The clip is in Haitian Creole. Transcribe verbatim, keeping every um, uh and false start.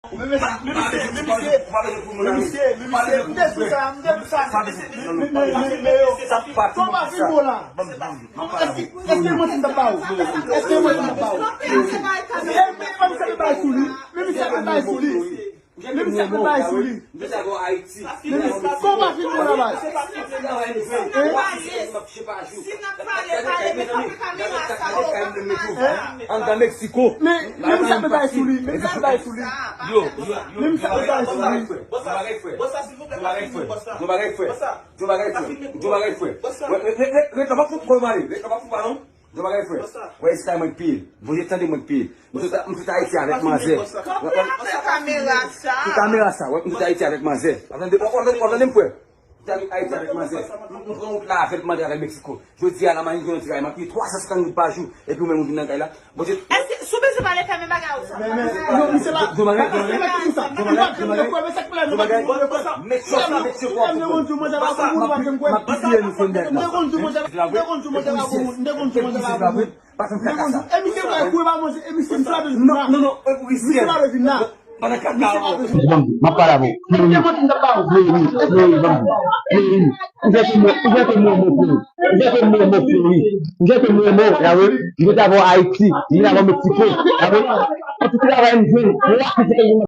Men mesye, men mesye, men mesye, men mesye, men mesye, m te di sa, m te di sa. Men, men, men, men, men, yo, sa pa fin bon la. Èske, èske manti m t ap ba ou? Èske manti m t ap ba ou? E, men, men, misye ap bay sou li. Men misye ap bay sou li. Men misye ap bay sou li. Men misye, kòman pa fin bon la, bay? Si n ap pale, pale, men kanpe kamera sa, o, kanpe kamera sa. Anndan Meksiko. Men, men misye ap bay sou li. Men misye ap bay sou li. Yo, yo, yo. Men misye ap bay sou li. Yon bagay, frè. Yon bagay, frè. Yon bagay, frè. Yon bagay, frè. Ret la, pa fou, pa fou, pa non. Yon bagay, frè. Wè, se sa mwen k peye. Bondye tande mwen k peye. M tout, m tout Ayiti avèk manzè. Kanpe kamera sa. Tout kamera sa, wè, m tout Ayiti avèk manzè. W ap tande, w ap tande, w ap tande m, frè. Tout Ayiti avèk manzè. M, m pran wout la avèk manzè avèk Meksiko. Jodi a la, m al jwenn yon ti kay, m ap peye twa san senkant goud pa jou. Epi ou menm ou vin nan kay la. Bondye. Èske, si w bezwen pale, fèmen bagay ou sa. Men, men, non, misye la. Yon bagay, yon bagay, yon bagay, yon bagay. Make sure, make sure pou w ap konprann. M ap pitiye misye m dèyè la. Pa fè m kaka sa. Non, non, non, e pou misye. Pandan kaka ou. M ap pale avè w. Flori, Flori, ban m di. Flori. Ou fè ke mwen, ou fè ke mwen, mwen, Flori. Ou fè ke mwen, mwen, Flori. Ou fè ke mwen, mwen, la, wi. Mwen te avè w Ayiti. Mwen te avè w Meksiko. La, wi. An tout travay m jwenn. Mwen la,